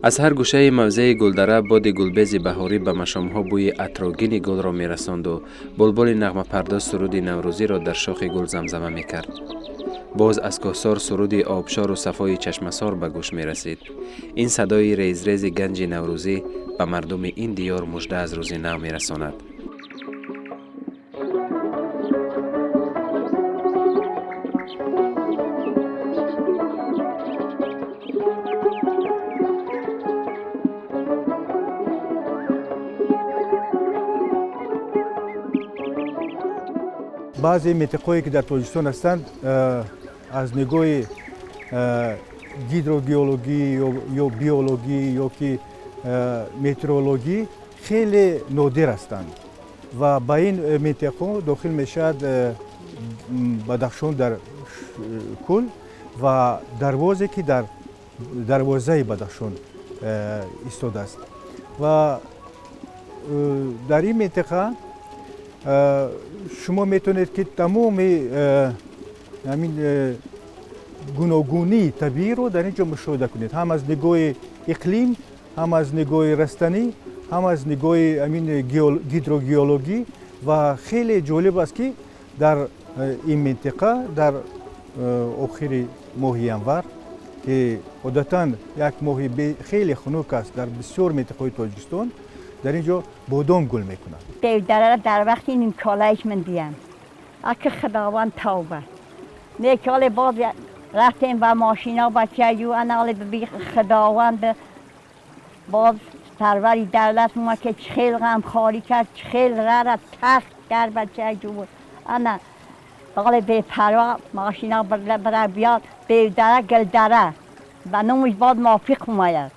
Аз ҳар гӯшаи мавзеи Гулдара боди гулбези баҳорӣ ба машомҳо бӯи атрогини гулро мерасонду булбули нағмапардоз суруди наврӯзиро дар шохи гул замзама мекард. Боз аз кӯҳсор суруди обшору сафои чашмасор ба гӯш мерасид. Ин садои резрези ганҷи наврӯзӣ ба мардуми ин диёр мужда аз рӯзи нав мерасонад. Баъзе минтиқаҳое ки дар Тоҷикистон ҳастанд, аз нигоҳи гидрогеологӣ ё биологӣ ё ки метеорологӣ хеле нодир ҳастанд ва ба ин минтиқаҳо дохил мешавад Бадахшон дар кул ва дарвозе ки дар дарвозаи Бадахшон истодааст. Ва дар ин минтиқа шумо метавонед ки тамоми ҳамин гуногунии табииро дар ин ҷо мушоҳида кунед, ҳам аз нигоҳи иқлим, ҳам аз нигоҳи растанӣ, ҳам аз нигоҳи ҳамин гидрогеологӣ. Ва хеле ҷолиб аст, ки дар ин минтиқа дар охири моҳи январ, ки одатан як моҳи хеле хунук аст дар бисёр минтиқаҳои Тоҷикистон, дар ин ҷо бодом гул мекунад. Девдарара дар вақти нимколаиш ман диям, аки худованд тавба неколе боз рафтем ба мошино бачаю анале би худованд боз сарвари давлат мо ки хел ғамхорӣ кард, хел рара тахт кард бачаю ана бале бепарво мошино бара биёд Бевдара Гулдара ба номаш боз мувофиқ омаяд.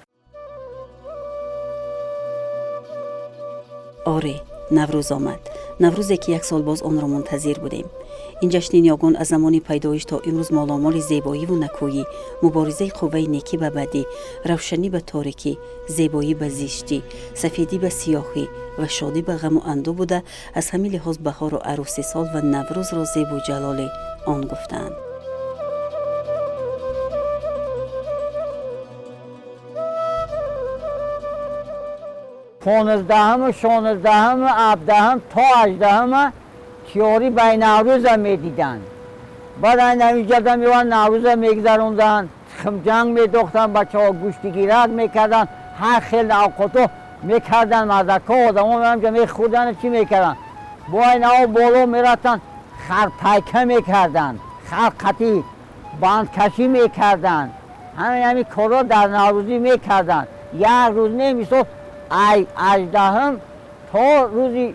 Оре, Наврӯз омад. Наврӯзе ки як сол боз онро мунтазир будем. Ин ҷашни ниёгон аз замони пайдоиш то имрӯз моломоли зебоиву накӯӣ, муборизаи қувваи некӣ ба бадӣ, равшанӣ ба торикӣ, зебоӣ ба зиштӣ, сафедӣ ба сиёҳӣ ва шодӣ ба ғаму андӯ буда, аз ҳамин лиҳоз баҳору арӯси сол ва Наврӯзро зебу ҷалоли он гуфтаанд. 15-ум, 16-ум, 17-ум то 18-ум тиёрӣ бай Наврӯза медиданд. Баъд ай навиҷада меоянд, Наврӯза мегузаронданд, тухмҷанг медохтанд, бачаҳо гӯштигирак мекарданд, ҳар хел авқото мекарданд, мардакҳо одамо меамҷа мехӯрданд, чӣ мекарданд. Бо ай наво боло мерафтанд, харпайка мекарданд, харқатӣ бандкашӣ мекарданд. Ҳамин ҳамин корро дар Наврӯзӣ мекарданд. Як рӯз не, мисол ай 18-ум то рӯзи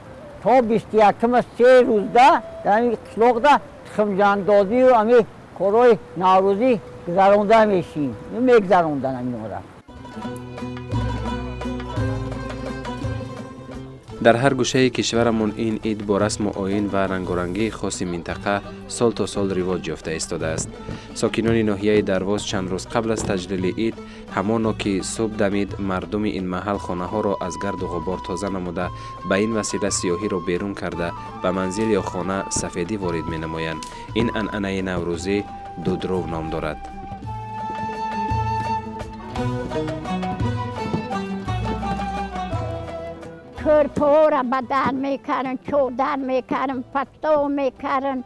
то 21-ум се рӯзда дар ҳамин қишлоқда тухмҷангдозию ҳамин корҳои наврӯзӣ гузаронда мешин, мегузаронданд ҳаминора. Дар ҳар гӯшаи кишварамон ин ид бо расму оин ва рангорангии хоси минтақа сол то сол ривоҷ ёфта истодааст. Сокинони ноҳияи Дарвоз чанд рӯз қабл аз таҷлили ид, ҳамоно ки субҳ дамид, мардуми ин маҳал хонаҳоро аз гарду ғубор тоза намуда, ба ин васила сиёҳиро берун карда, ба манзил ё хона сафедӣ ворид менамоянд. Ин анъанаи наврӯзӣ дудров ном дорад. Кӯрпора ба дар мекарданд, чодар мекарданд, пасто мекарданд,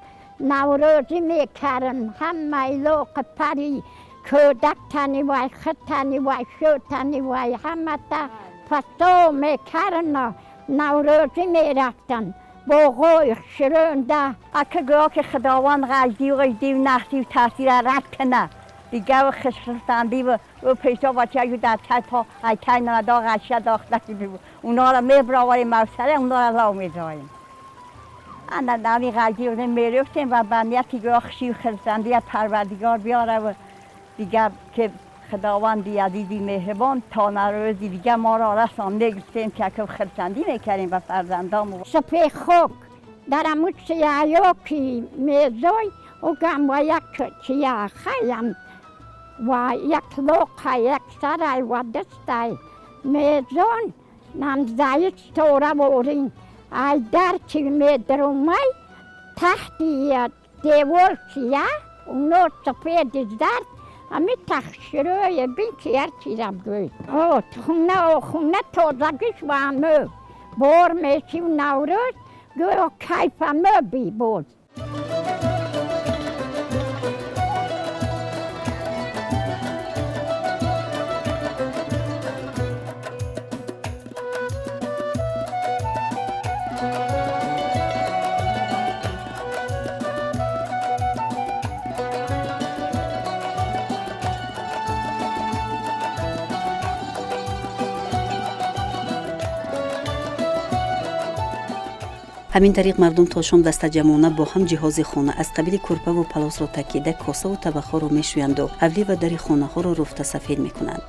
наврӯзӣ мекарданд. Ҳамаи лоқи пари кӯдак тани вай, худ тани вай, шӯ тани вай, ҳамата пасто мекарданд, наврӯзӣ мерафтанд. Боғои хушрӯнда. Ака гӯё ки худованд ғаҷдиву ғаҷдиву нахсиву таъсира рад кунад. Дигар хушхурсандиву ӯ пешо бачаю дар тай по ай тай надо ғашя дохта унора меброварем мавсара, унора лав мезоем. Ана нави ғаҷдиву мерёфтем ва ба нияти гӯё хушию хурсандия Парвардигор биёра ва дигар ки худованди азизи меҳрибон то наврӯзи дигар моро расон мегуфтем ки ака хурсандӣ мекардем ба фарзандом. Сапе хок дар амуд сияё ки мезой, угам ва як чия хаям ва як лоқа, як сарай ва дастай мезон намзаи стора ворин. Ай дар чи медрумай таҳти девор чия, уно сафеди зард Ами тахширӯе бин ки ҳар чизам гӯй. О, хона, хона тозагиш ва амӯ. Бор мешив Наврӯз, гӯё кайфамӯ би боз. Ҳамин тариқ мардум то шом дастаҷамъона бо ҳам ҷиҳози хона аз қабили кӯрпаву палосро такида, косаву табақҳоро мешӯянду ҳавлӣ ва дари хонаҳоро руфта сафед мекунанд.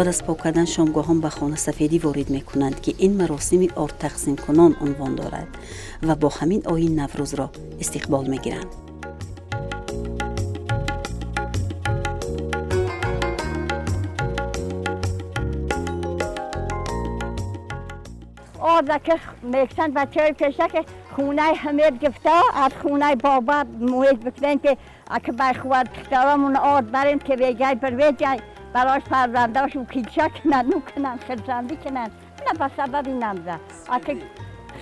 Баъд аз пок кардан шомгоҳон ба хона сафедӣ ворид мекунанд, ки ин маросими ордтақсимкунон унвон дорад ва бо ҳамин оин Наврӯзро истиқбол мегиранд. Орда ки мекушанд бачаҳои пеша ки хонаи ҳамед гифта аз хонаи боба муҳит бикунем ки аки байхувад духтарамон орд барем ки вегай бирвеҷай барош фарзандашон килча кунанд, ну кунанд, хирсандӣ кунанд. На ба сабаби намза. Аки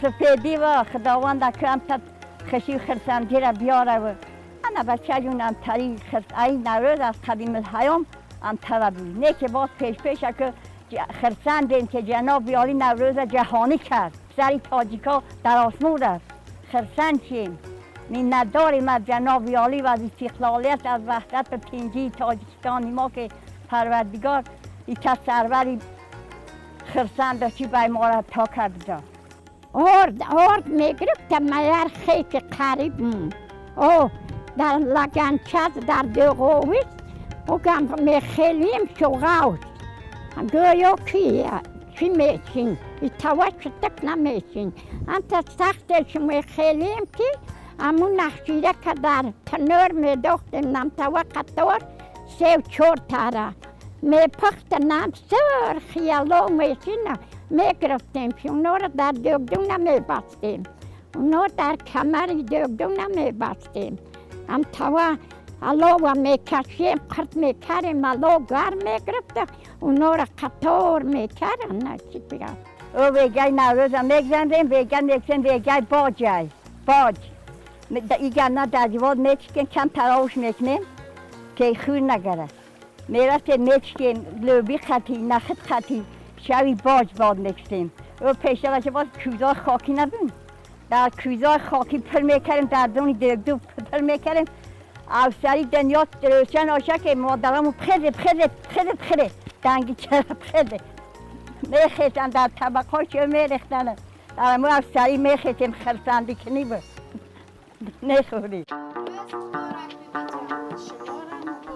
сафедӣ ва худованд аки амта хуши хирсандиро биёра. Ана бачаҷун амтари ай Наврӯз аз қадимулҳаём амтара буд. Не ки боз пеш-пеш аки хирсандем ки ҷаноби олӣ Наврӯза ҷаҳонӣ кард. Сари тоҷикҳо дар осмон рафт. Хирсанд шем. Миннатдорем аз ҷаноби олӣ ва аз истиқлолият, аз ваҳдату тинҷии Тоҷикистони мо ки Парвардигор ика сарвари хирсанда чӣ бай мора та карда. Орд, орд мегирифтам маяр хеки қариб. О, дар лаганчаз дар дуғовис, угам мехелим шуғавс. Гӯё ки чӣ мечин, итава читак намечин. Амта сахтеш мехелим ки аму нахшира ка дар танӯр медохтем намтава қатор сев чор тара. Мепахтанам сар хияло мешина мегирифтем, унора дар дөгдун намебастем. Уно дар камари дөгдун намебастем. Амтава алова мекашем, қирт мекарем, ало гарм мегирифта, унора қатор мекарам начи бигам. Ӯ вегай Наврӯза мегзандем, вега мексем, вегай боҷай. Боҷ. Игана дар ҷивод мечикем, кам таровуш мекунем, ки хӯр нагарад. Мерафтем мечикем, лӯби хати, нахид хати, шави боҷ бод мекустем. Ӯ пештараше боз кӯзаи хокӣ набуд. Дар кӯзаи хокӣ пур мекардем, дар дуни дегду пур мекардем. Авсари дунё рӯшан оша ки модарамон пхезе, пхезе, пхезе, пхезе, данги чара пхезе. Мехестанд дар табақҳо чӣ мерехтанд. Дар мо авсари мехестем, хирсандӣ кунӣ буд. Нехӯрӣ.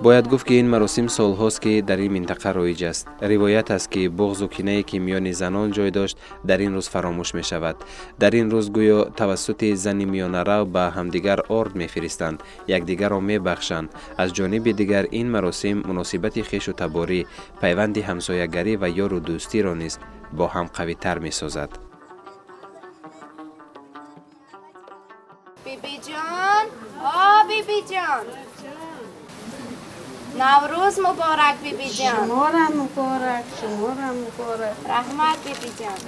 Бояд гуфт, ки ин маросим солҳост, ки дар ин минтақа роиҷ аст. Ривоят аст, ки буғзу кинае, ки миёни занон ҷой дошт, дар ин рӯз фаромӯш мешавад. Дар ин рӯз гӯё тавассути зани миёнарав ба ҳамдигар орд мефиристанд, якдигарро мебахшанд. Аз ҷониби дигар ин маросим муносибати хешу таборӣ, пайванди ҳамсоягарӣ ва ёру дӯстиро низ бо ҳам қавитар месозад. Бибиҷон, о бибиҷон, Наврӯз муборак, бибиҷон. Шумора муборак, шумора муборак. Раҳмат, бибиҷон.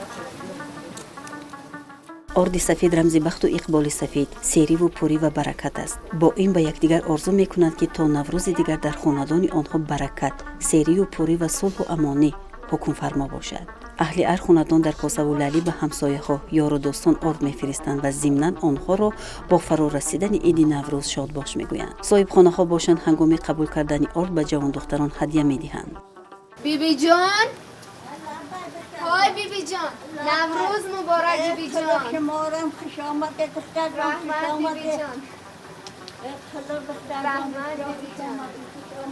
Орди сафед рамзи бахту иқболи сафед, сериву пурӣ ва баракат аст. Бо ин ба якдигар орзу мекунанд, ки то Наврӯзи дигар дар хонадони онҳо баракат, серию пурӣ ва сулҳу амонӣ ҳукмфармо бошад. Аҳли ҳар хонадон дар косаву лалӣ ба ҳамсояҳо, ёру дӯстон орд мефиристанд ва зимнан онҳоро бо фарорасидани иди Наврӯз шодбош мегӯянд. Соҳибхонаҳо бошанд, ҳангоми қабул кардани орд ба ҷавондухтарон ҳадя медиҳанд. Бибиҷон, Ой биби ҷон, Наврӯз муборак биби ҷон. Шуморам хуш омадед, духтарам, хуш омадед. Раҳмат биби ҷон.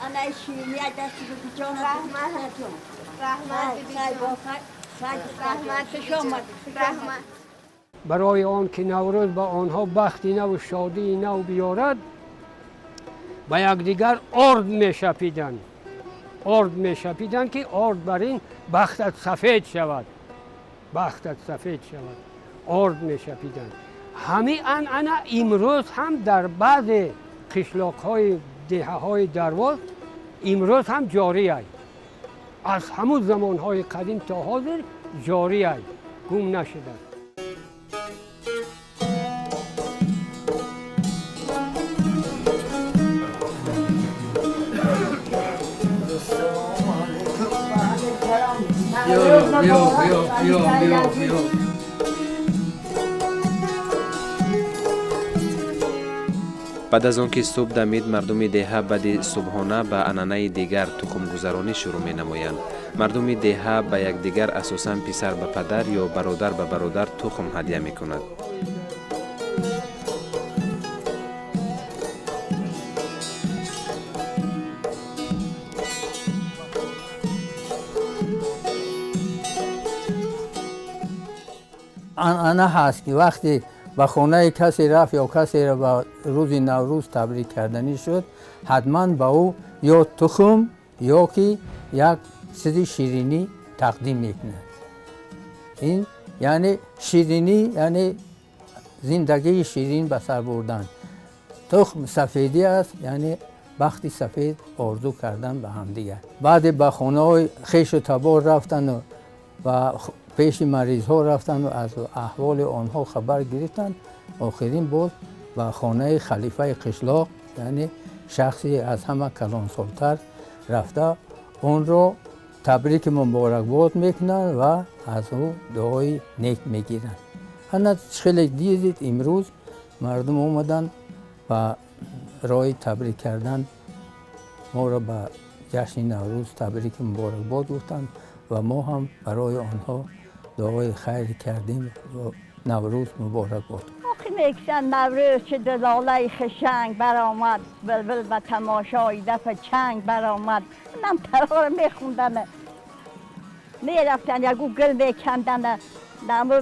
Ана ширинӣ дасти биби ҷон. Раҳмат. Раҳмат биби ҷон. Раҳмат, хуш омадед. Раҳмат. Барои он ки Наврӯз ба онҳо бахти наву шодии нав биёрад, ба якдигар орд мешапиданд. Орд мешапиданд, ки орд бар ин бахтат сафед шавад, бахтат сафед шавад. Орд мешапиданд. Ҳамин анъана имрӯз ҳам дар баъзе қишлоқҳои деҳаҳои Дарвоз имрӯз ҳам ҷорӣ аст. Аз ҳамун замонҳои қадим то ҳозир ҷорӣ аст, гум нашудааст. Баъд аз он ки субҳ дамид, мардуми деҳа баъди субҳона ба анъанаи дигар тухмгузаронӣ шурӯъ менамоянд. Мардуми деҳа ба якдигар, асосан писар ба падар ё бародар ба бародар, тухм ҳадя мекунад. Анъана ҳаст, ки вақте ба хонаи касе рафт ё касеро ба рӯзи Наврӯз табрик карданӣ шуд, ҳатман ба ӯ ё тухм ё ки як чизи ширинӣ тақдим мекунад. Ин яъне ширинӣ, яъне зиндагии ширин ба сар бурдан. Тухм сафедӣ аст, яъне бахти сафед орзу кардан ба ҳамдигар. Баъде ба хонаҳои хешу табор рафтану ва пеши маризҳо рафтану аз аҳволи онҳо хабар гирифтанд, охирин боз ба хонаи халифаи қишлоқ, яъне шахси аз ҳама калонсолтар рафта, онро табрики муборакбод мекунанд ва аз ӯ дуои нек мегиранд. Ана хеле дидед, имрӯз мардум омаданд ба роҳи табрик кардан, моро ба ҷашни Наврӯз табрики муборакбод гуфтанд ва мо ҳам барои онҳо дуои хайр кардем ва Наврӯз муборак бод. Охи мекушанд Наврӯз чӣ далолаи хушанг баромад, булбул ба тамошои дафа чанг баромад. Нам тарора мехонданд, мерафтанд, ягу гул меканданд, наму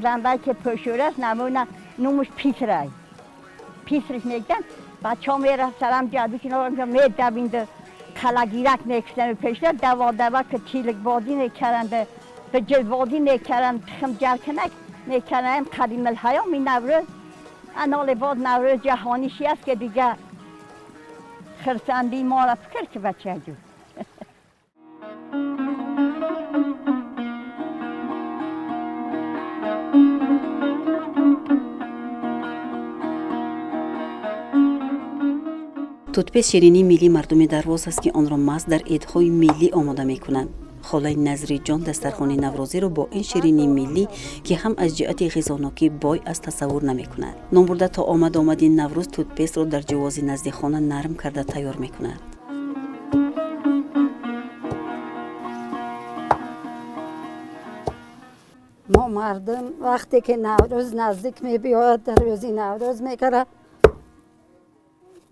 занбай ки пӯшур аст, намуна нумуш писрай. Писриш мегӯянд, бачаҳо мерафтанд, ҷадушон медавинд, қалагирак мекушанд пешда, даводава ки тиликбозӣ мекарданд, به جلوازی میکردن، تخم جرکنک میکردن. قدیم الحیا می نوروز انال باز نوروز جهانیشی است که دیگه خرسندی ما را فکر که بچه جو. Тутпес ширинии миллии мардуми Дарвоз аст, ки онро маҳз дар идҳои миллӣ омода мекунанд. Холаи Назриҷон дастархони наврӯзиро бо ин ширинии миллӣ, ки ҳам аз ҷиҳати ғизонокӣ бой аст, тасаввур намекунад. Номбурда то омад-омади Наврӯз тутпесро дар ҷувози назди хона нарм карда тайёр мекунад. Мо мардум вақте ки Наврӯз наздик мебиёяд, дар рӯзи Наврӯз мекарад,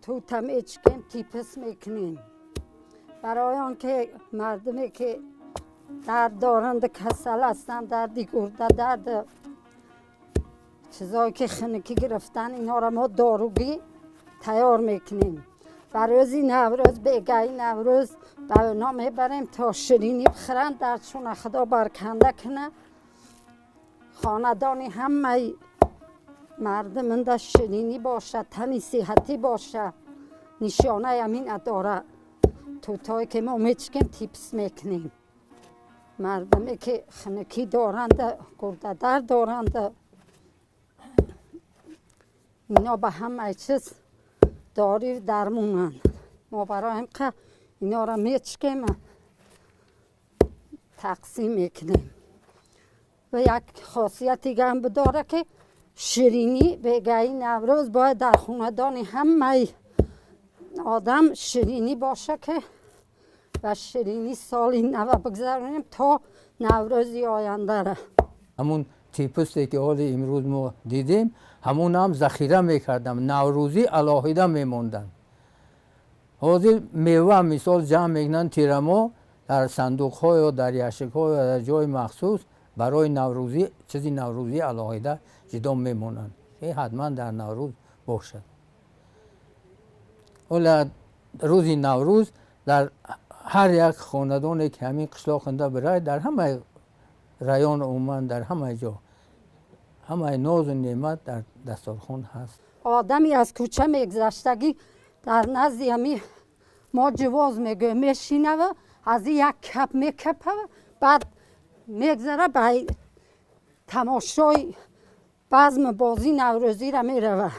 тута мечикем, типис мекунем. Барои он ки мардуме ки дард доранд, касал ҳастанд, дарди гурда, дард чизое ки хунукӣ гирифтан, инҳоро мо доругӣ тайёр мекунем. Ба рӯзи Наврӯз, бегаи Наврӯз ба онҳо мебарем то ширинӣ бихӯранд, дардшона Худо барканда кунад. Хонадони ҳамаи мардуманда ширинӣ бошад, тани сиҳатӣ бошад. Нишонаи ҳамин адора тутое ки мо мечикем, типс мекунем. Мардуме ки хунукӣ доранд, гурдадард доранд, ино ба ҳамаи чиз дори дармонанд. Мо барои ҳамқа инора мечикем, тақсим мекунем. Ва як хосияти дига ҳам бидора, ки ширинӣ бегаи Наврӯз бояд дар хонадони ҳамаи одам ширинӣ боша, ки و شیرینی سال نو بگذرونیم تا نوروزی آینده را. همون تیپستی که حال امروز ما دیدیم همون هم ذخیره میکردم، نوروزی علاهیده میموندن. حاضر میوه مثال جمع میکنن تیرما در صندوق ها یا در یشک ها یا در جای مخصوص برای نوروزی، چیزی نوروزی علاهیده جدا میمونن که حتما در نوروز باشد. حالا روز نوروز در هر یک خاندانی که همین قشلاق انده برای در همه رایان عموما در همه جا همه ناز و نعمت در دسترخوان هست. آدمی از کوچه میگذشتگی در نزد همی ما جواز میگویم میشینه و از یک کپ میکپه و بعد میگذره به تماشای بزم بازی نوروزی را میروه،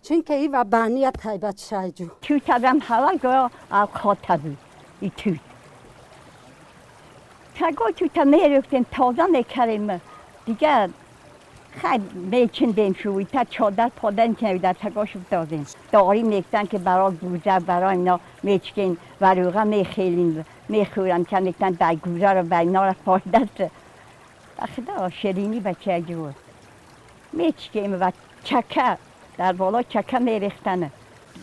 چون که ای و بنیت های بچه جو توت هم حلال گویا اوقات بود. ای توت تگاه توت میرفتیم تازه میکردیم دیگه، خیلی میچندیم شوی تا چادر پادن کنیم در تگاش افتادیم. داری میکتن که برای گوزه برای اینا میچکین وروغه میخیلیم میخورن که میکتن بای گوزه رو بای اینا رو فایده است. خدا شیرینی بچه جو میچکیم و چکه در بالا چکه میریختن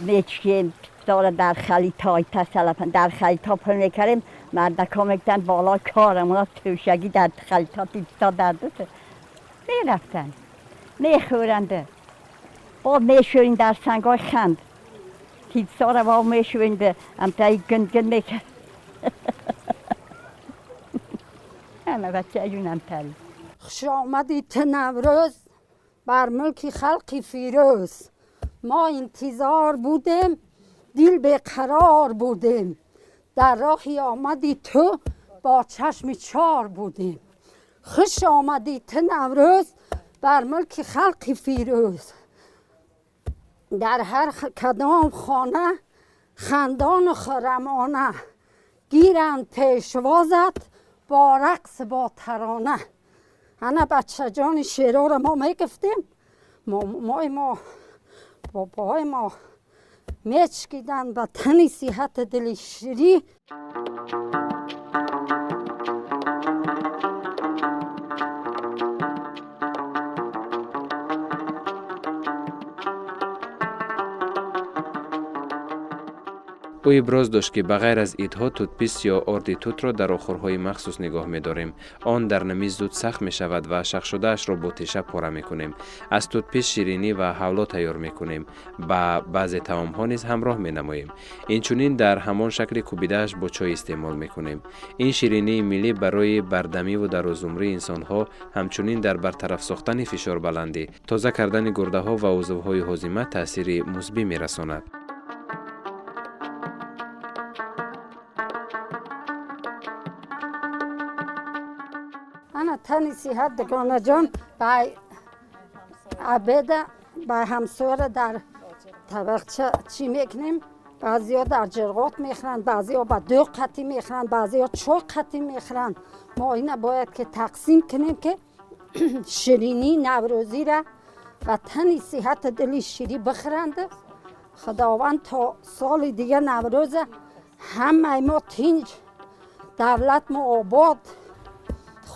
میچکیم داره در خلیطای تسلفن در خلیطا پر میکردیم. مردکا میکتن بالا کارم اونا توشگی در خلیطا پیچتا در دوست میرفتن میخورنده. با میشورین در سنگای خند تیپسا رو با میشورین امتایی گند گند میکرد. همه بچه جونم تری. خوش آمدی تو نوروز بر ملک خلقی فیروز. ما انتظار بودیم دل بیقرار بودیم، در راهی آمدی تو با چشم چار بودیم. خوش آمدی تو نوروز بر ملک خلق فیروز. در هر کدام خانه خندان و خرمانه، گیرند پیشوازت با رقص با ترانه. انا بچه جان شعرها را ما میگفتیم، مامای ما بابای ما میچکیدن به تنی صحت دل شیری. او ابراز داشت که بغیر از ایدها توتپیس یا آرد توت را در آخرهای مخصوص نگاه می‌داریم. آن در نمی زود سخت می‌شود و شخ شده‌اش را با تیشه پاره می‌کنیم. از توتپیس شیرینی و حلوا تیار می‌کنیم. با بعضی طعام‌ها نیز همراه می‌نماییم. اینچنین در همان شکل کوبیده‌اش با چای استعمال می‌کنیم. این شیرینی ملی برای بردمی و درازعمری انسان‌ها، همچنین در برطرف ساختن فشار بلندی، تازه کردن گرده‌ها و عضوهای هاضمه تاثیر مثبت می‌رساند. تنی صحت دگانه جان با عبید با همسایه در طبقچه چی میکنیم؟ بعضیا در جرغات میخورند، بعضیا با دو قطی میخورند، بعضیا چهار قطی میخورند. ما اینا باید که تقسیم کنیم که شیرینی نوروزی را و تنی صحت دلی شیری بخورند. خداوند تا سال دیگه نوروز همه ما تینج، دولت ما آباد،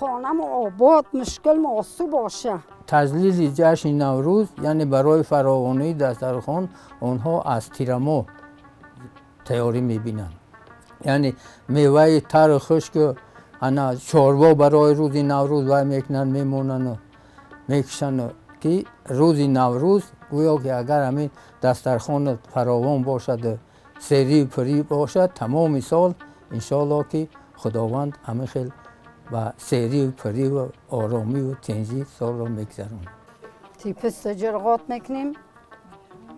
خانم آباد، مشکل ما آسو باشه. تجلیل جشن نوروز یعنی برای فراوانی دسترخوان آنها از تیرماه تیاری میبینند. یعنی میوه تر و خشک انا چاروا برای روز نوروز وای میکنن، میمونن و میکشن که روز نوروز گویا که اگر همین دسترخوان فراوان باشد، سری پری باشد، تمام سال انشالله که خداوند همه خیلی و سری و پری و آرامی و تنجی سال را میگذرونیم. تیپست جرغات میکنیم،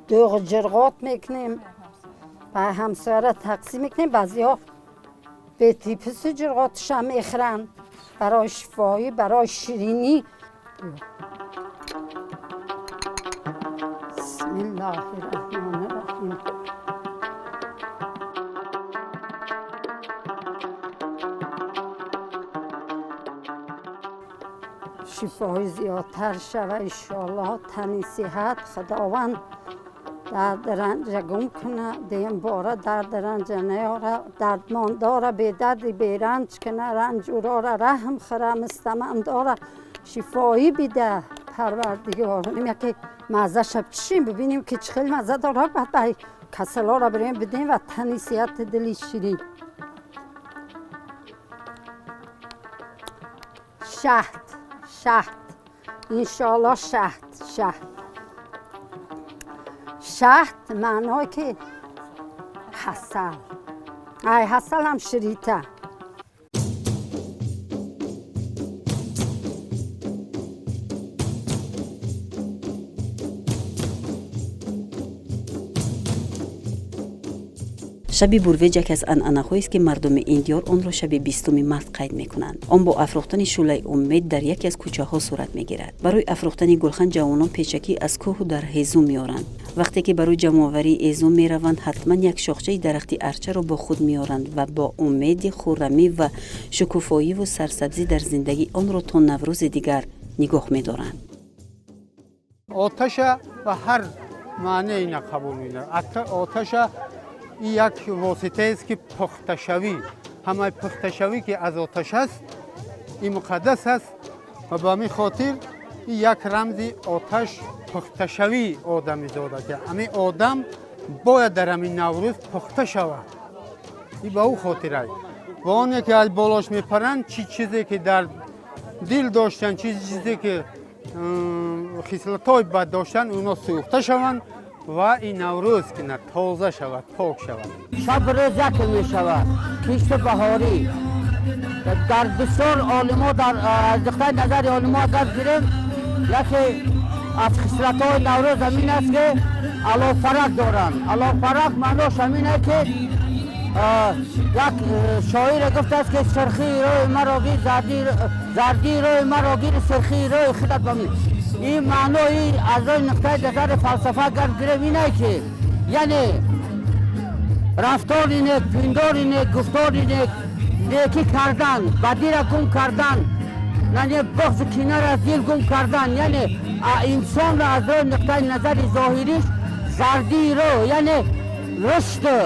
دوغ جرغات میکنیم، و همسایه را تقسیم میکنیم. بعضی ها به تیپست جرغاتش هم میخورن برای شفایی، برای شیرینی. بسم الله الرحمن الرحیم. شفای زیادتر شوه انشاءالله، تنی صحت خداوند Дард ранҷа гум куна, дембора дард ранҷа наёра, дардмондора бедарди беранҷ куна, ранҷурора раҳм хӯра, мустамандора шифоӣ бида Парвардигор. Яке маззаша чишем, бибинем ки чӣ хел мазза дора, баъд ай касалора бирем бидем ва тани сиҳати дили ширин. Шаҳд, шаҳд, иншоалло шаҳд, шаҳд. Шаҳд маъное ки ҳасал, ай ҳасалам ширита. Шаби бурвеҷ яке аз анъанаҳоест, ки мардуми ин диёр онро шаби 20 март қайд мекунанд. Он бо афрохтани шӯълаи умед дар яке аз кӯчаҳо сурат мегирад. Барои афрохтани гулхан ҷавонон печакӣ аз кӯҳу дар ҳезум меоранд. Вақте ки барои ҷамъоварии ҳезум мераванд, ҳатман як шохчаи дарахти арчаро бо худ меоранд ва бо умеди хуррамӣ ва шукуфоиву сарсабзӣ дар зиндагӣ онро то наврӯзи дигар нигоҳ медоранд. Оташа ба ҳар маъне ина қабул медорад. Оташа як воситаест ки пухташавӣ, ҳамаи пухташавӣ ки аз оташ аст, ин муқаддас аст ва ба ҳамин хотир ин як рамзи оташ пухташавии одамизода, ки ҳамин одам бояд дар ҳамин наврӯз пухта шавад. Ин ба ӯ хотир аст. Ва оне ки аз болош мепаранд, чӣ чизе ки дар дил доштанд, чӣ чизе ки хислатҳои бад доштанд, онҳо сӯхта шаванд ва ин наврӯз ки на тоза шавад, пок шавад. Шаб рӯз яке мешавад, кишти баҳорӣ. Дар бисёр олимо, дар нуқтаи назари олимо агар гирем, яке аз хислатҳои наврӯз ҳамин аст ки алофарак доранд. Алофарак маънош ҳамин аст ки як шоире гуфтааст ки сирхии рӯи маро гир, зардии рӯи маро гир, сирхии рӯи худат ба ман. Ин маънои аз рӯи нуқтаи назари фалсафа агар гирем ин аст ки яъне рафтори нек, пиндори нек, гуфтори нек, некӣ кардан, бадиро гум кардан, яъне буғзу кинаро аз дил гум кардан, яъне инсонро аз рӯи нуқтаи назари зоҳириш зардии рӯ, яъне рушду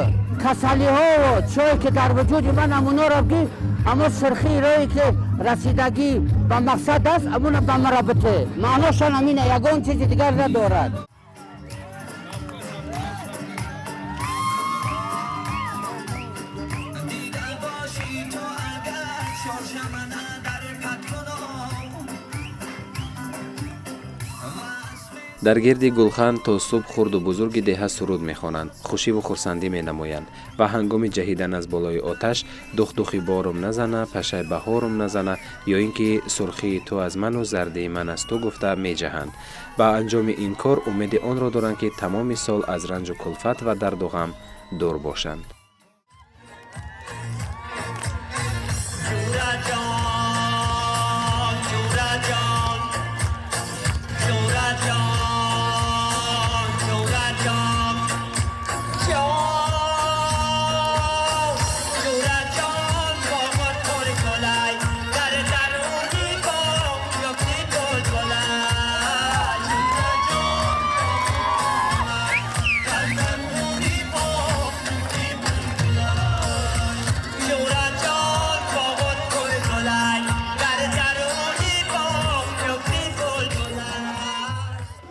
касалиҳову чое ки дар вуҷуди ман ҳамоноро гир, аммо сирхии рӯе ки расидагӣ ба мақсад аст, амона ба мара бите. Маъношон ҳамина, ягон чизи дигар надорад. Дар гирди гулхан то субҳ хурду бузурги деҳа суруд мехонанд, хушиву хурсандӣ менамоянд ва ҳангоми ҷаҳидан аз болои оташ духдухи борум назана, пашаи баҳорум назана ё ин ки сурхии ту аз ману зардии ман аз ту гуфта меҷаҳанд. Ба анҷоми ин кор умеди онро доранд, ки тамоми сол аз ранҷу кулфат ва дарду ғам дур бошанд.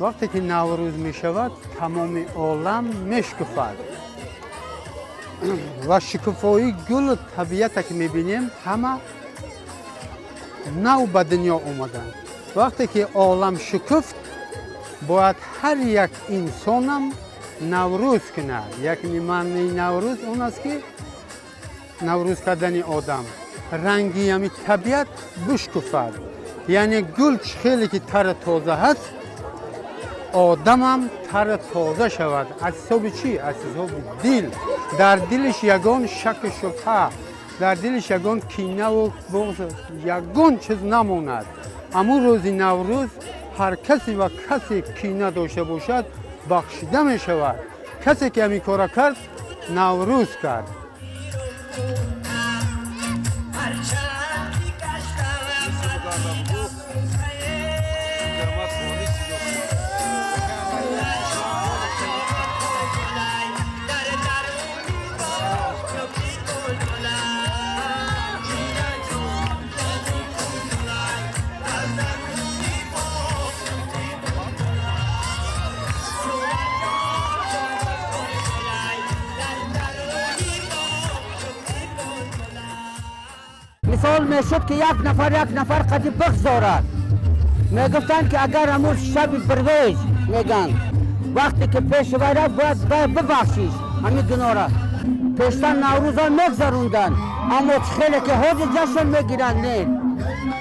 Вақте ки наврӯз мешавад, тамоми олам мешукуфад ва шукуфоии гулу табиата ки мебинем, ҳама нав ба дунё омаданд. Вақте ки олам шукуфт, бояд ҳар як инсонам наврӯз кунад. Яъне маънии наврӯз он аст ки наврӯз кардани одам ранги ҳами табиат бишкуфад. Яъне гул чӣ хеле ки тару тоза ҳаст, одамам тару тоза шавад. Аз ҳисоби чӣ? Аз ҳисоби дил. Дар дилиш ягон шаку шубҳа, дар дилиш ягон кинаву буғз, ягон чиз намонад. Амун рӯзи наврӯз ҳар касе ва касе кина дошта бошад, бахшида мешавад. Касе ки ҳамин кора кард, наврӯз кард. Мисол мешуд ки як нафар қади бигзорад. Мегуфтанд ки агар ҳамун шаби Бурвеҷ мегӯянд, вақте ки пеш вай рафт, бояд бибахшиш ҳамин гуноҳро. Пештар Наврӯза мегзаронданд, аммо хеле ки ҳозир ҷашн мегиранд не.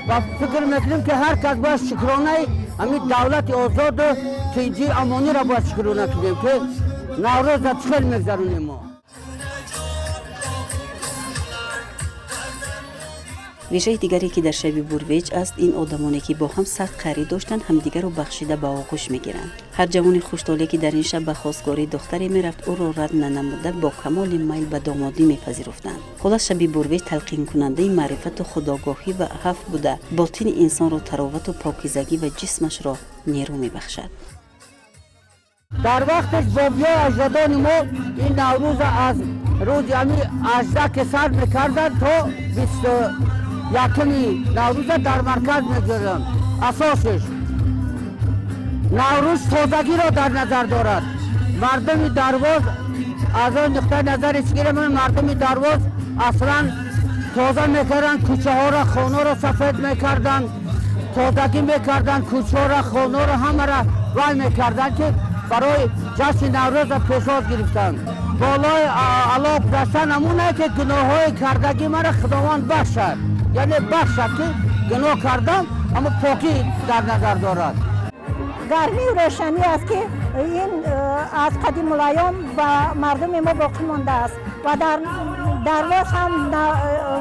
Ва фикр мекунем ки ҳар кас бояд шукронаи ҳамин давлати озоду тинҷии амониро бояд шукрона кунем, ки Наврӯза чӣ хел мегзаронем мо. Вижаи дигаре ки дар шаби Бурвеҷ аст, ин одамоне ки бо ҳам сахт қарӣ доштанд, ҳамдигарро бахшида ба оғӯш мегиранд. Ҳар ҷавони хуштоле ки дар ин шаб ба хостгории духтаре мерафт, ӯро рад нанамуда бо камоли майл ба домодӣ мепазируфтанд. Хулас, шаби Бурвеҷ талқинкунандаи маърифату худогоҳӣ ва ҳафт буда, ботини инсонро таровату покизагӣ ва ҷисмашро нерӯ мебахшад. Дар вақтеш бобиёи аҷдодони мо ин Наврӯза аз рӯзи ҳамин 18 ки сар мекарданд то 21 Наврӯза дар марказ мегузоранд. Асосиш Наврӯз тозагиро дар назар дорад. Мардуми Дарвоз аз он нуқтаи назари чигира мардуми Дарвоз аслан тоза мекарданд, кӯчаҳоро, хонаро сафед мекарданд, тозагӣ мекарданд, кӯчаҳоро, хонаро ҳамаро вай мекарданд, ки барои ҷашни Наврӯза пешвоз гирифтанд. Болои ало гузаштан ҳамонае ки гуноҳҳои кардагӣ мара Худованд бахшад, яъне бахшад ки гуноҳ кардам, аммо покӣ дар назар дорад. Гармию равшанӣ аст ки ин аз қадимулайём ба мардуми мо боқӣ мондааст ва дар Дарвоз ҳам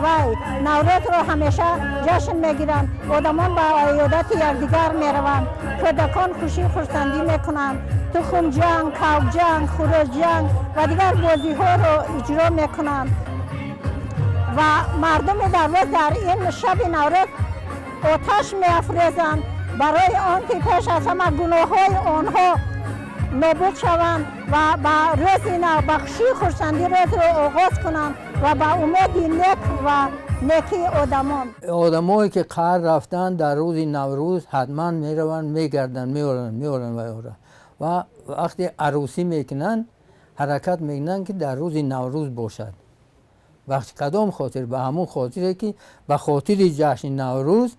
вай Наврӯзро ҳамеша ҷашн мегиранд. Одамон ба иёдати якдигар мераванд, кӯдакон хушию хурсандӣ мекунанд, тухмҷанг, кавҷанг, хурӯҷанг ва дигар бозиҳоро иҷро мекунанд ва мардуми Дарвоз дар ин шаби Наврӯз оташ меафрӯзанд барои он ки пеш аз ҳама гуноҳҳои онҳо нобуд шаванд ва ба рӯзи нав, ба хушию хурсандӣ рӯзро оғоз кунанд ва ба умеди нек ва некии одамон. Одамое ки қаҳр рафтанд, дар рӯзи Наврӯз ҳатман мераванд, мегарданд, меоранд вайҳоро. Ва вақте арӯсӣ мекунанд, ҳаракат мекунанд ки дар рӯзи Наврӯз бошад. Вақти кадом хотир? Ба ҳамон хотире ки ба хотири ҷашни Наврӯз,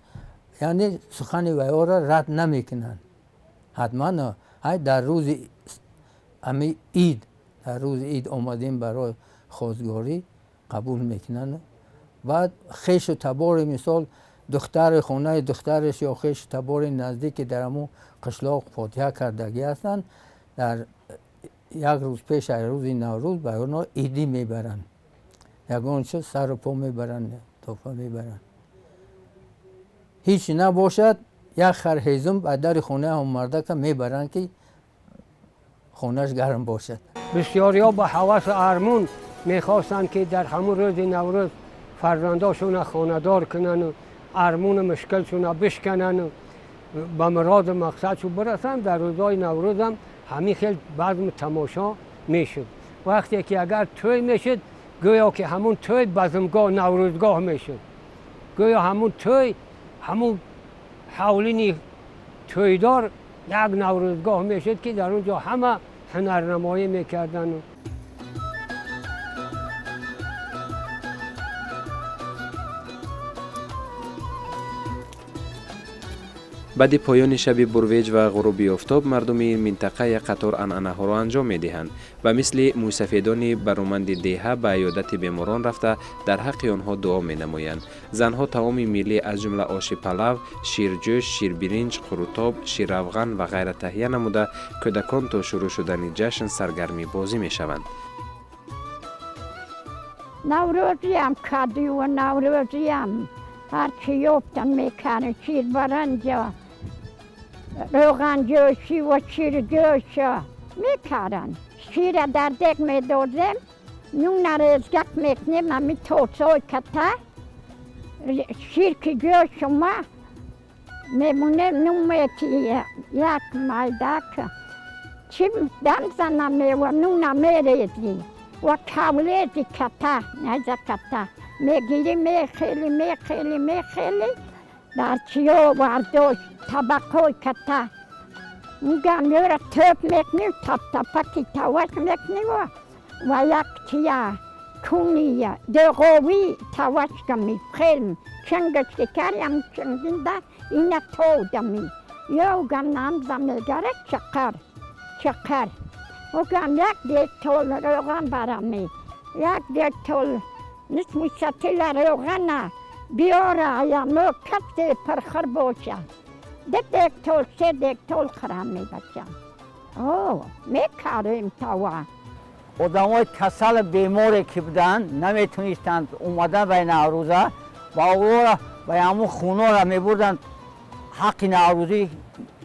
яъне сухани вайҳоро рад намекунанд. Ҳатман ҳай дар рӯзи ҳами ид, дар рӯзи ид омадем барои хостгорӣ қабул мекунанд. Баъд хешу табори, мисол духтари хонаи духтараш ё хешу табори наздик ки дар ҳамон қишлоқ фотиҳа кардагӣ ҳастанд, дар як рӯз пеш аз рӯзи Наврӯз ба онҳо идӣ мебаранд, ягон чиз сару по мебаранд, тофа мебаранд. Ҳеҷ набошад, як хар ҳезум ба дари хонаи ҳамон мардака мебаранд ки хонааш гарм бошад. Бисёриҳо ба ҳавасу армон мехостанд ки дар ҳамон рӯзи Наврӯз фарзандошонро хонадор кунанду армону мушкилшонро бишкананду ба муроду мақсадшон бирасанд. Дар рӯзҳои Наврӯзам ҳамин хел базму тамошо мешуд. Вақте ки агар тӯй мешуд, гӯё ки ҳамун тӯй базмгоҳ, наврӯзгоҳ мешуд. Гӯё ҳамун тӯй, ҳамун ҳавлини тӯйдор як наврӯзгоҳ мешуд ки дар он ҷо ҳама ҳунарнамоӣ мекарданд. Баъди поёни шаби Бурвеҷ ва ғуруби офтоб мардуми ин минтақа як қатор анъанаҳоро анҷом медиҳанд. Ба мисли мӯйсафедони бароманди деҳа ба иёдати беморон рафта дар ҳаққи онҳо дуо менамоянд. Занҳо таоми миллӣ аз ҷумла оши палав, ширҷӯш, ширбиринҷ, қурутоб, ширравған ва ғайра таҳия намуда, кӯдакон то шурӯъ шудани ҷашн саргарми бозӣ мешаванд. Наврӯзиам кадию наврӯзиам ҳарчи ёфтан мекардем, ширбаранҷа, равғанҷӯшӣ ва ширҷӯша мекарданд. Шира дар дег медозем, нуна резгак мекунем, ҳамин тосои ката шир ки ҷӯш шума мемонем, нун метия як майдак чӣ дам зана мева нуна мерезӣ ва кавлези ката найза ката мегирӣ, мехели, мехели, мехели дар чиё вардошт табақҳои ката гамёра тӯб мекунем, таптапаки таваш мекунем ва як чия куния деғови тавашками хелм чангашкикарям чангинда ина тодами ёгам намза мегара чақар чақар огам як дек тол роған барами як дек тол нисмусатила роғана биёра аямо кафте пархар боша ду дек тол се дек тол хӯрам мебачам о мекарем тава. Одамои касал беморе ки буданд наметунистанд омадан ба Наврӯза ва ора ба ҳамун хунора мебурданд ҳаққи наврӯзӣ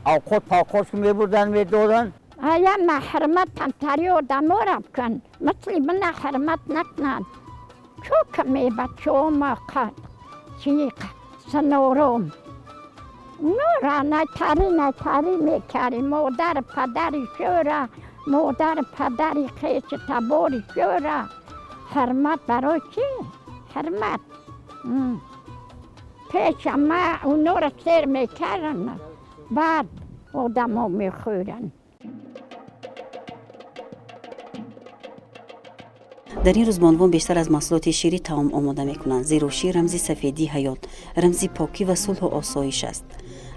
авқот павқот мебурданд медоданд. Ая ма ҳурмат тамтари одамора бикун мисли мана ҳурмат накунанд чӯ каме бачаома чи синором нора натари натари мекарем модар падари шӯра модар падари хеши табори шӯра ҳурмат барои чӣ ҳурмат пеша ма онора сер мекардам баъд одамо мехӯранд. Дар ин рӯз бонувон бештар аз маҳсулоти ширӣ таом омода мекунанд, зеро шир рамзи сафедии ҳаёт, рамзи покӣ ва сулҳу осоиш аст.